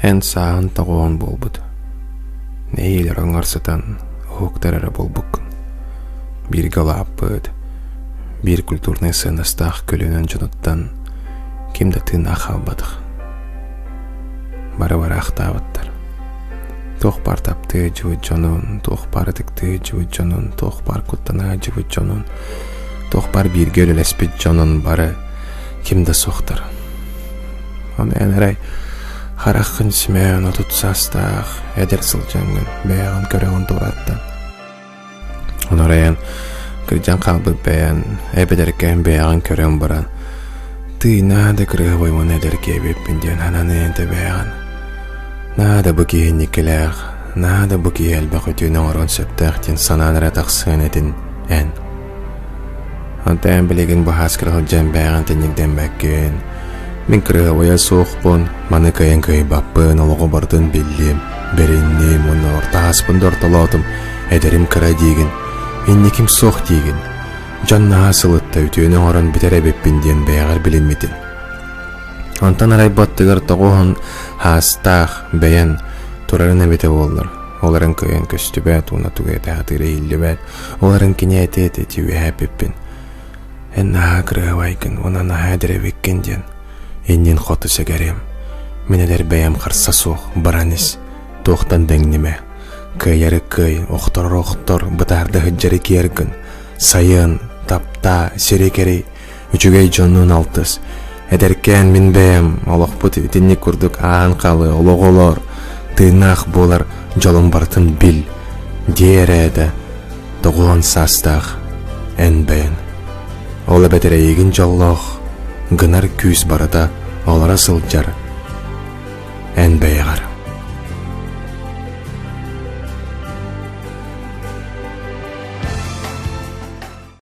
Эн сааһын тоҕуон буолбут. Нэһиилэ ороҥҥор сытан уһуктар эрэ буолбуккун. Бииргэ улааппыт, биир культурнай сыаннастаах көлүөнэн дьонуттан ким да тыыннаах хаалбатах. Бары бараахтаабыттар. Туох баар таптыы дьыбыт дьонун, туох баар ытыктыы дьыбыт дьонун, туох баар куттана дьыбыт дьонун, туох баар бииргэ үлэлэспит дьонун бары ким да суохтар. Ону эн эрэй хараххын симээн 30 саастаах эдэр сылдьаҥҥын бэйэҕин көрөҕүн туораттан. Ону эрэй эн кырдьан хаалбыт бэйэн эбэтэркээн бэйэҕин көрөн баран тыый наада кырыһабай уонна эдэркэй эбиппин диэн сананыан да бэйэҕин. Наада бу киһи инникилээх, наада бу киһи элбэх үтүөнү оҥоруон сөптөөх диэн санаан эрэ тахсыан этин эн. Онтон эн билигин бу һааскар сылдьан бэйэҕин тинньикдэммэккин, мин кырыһабайа суохпун, маны кыайан кыайбаппын, олоҕу барытын биллим, бэринним уонна орто ааспын да ортолоотум, эдэрим кыра диигин, инниким суох диигин, дьон наһаа сылытта үтүөнү оҥорон бүтэр эбиппин диэн бэйэҕэр билиммитин. Онтон арай баттыгар тоҕуһун хаастаах бэйэн турарын эбитэ буоллар, ол эрэн кыайан көстүбэт уонна тугу этэ сатыыра иһиллибэт, ол эрэн кини этэ ити үөһэ эппиппин. Эн наһаа кырыһабайгын уонна наһаа эдэр эбиккин диэн иннин хоту сэгэриэм. Мин эдэр бэйэм харса суох, баран ис, туохтан дэҥнимэ. Кыайары кыай, охторор охтор, бытаарда сылдьары киэр гын. Сайын, таптаа, сири кэрий, үчүгэй дьоннуун алтыс. Эдэркээн мин бэйэм олохпут итинник курдук аан халы олох олоор, тыыннаах буолар дьолун барытын бил, диэ эрэ этэ 90 саастаах эн бэйэн. Ол эбэтэр эйигин дьоллоох гынар күүс барыта олоро сылдьар эн бэйэҕэр.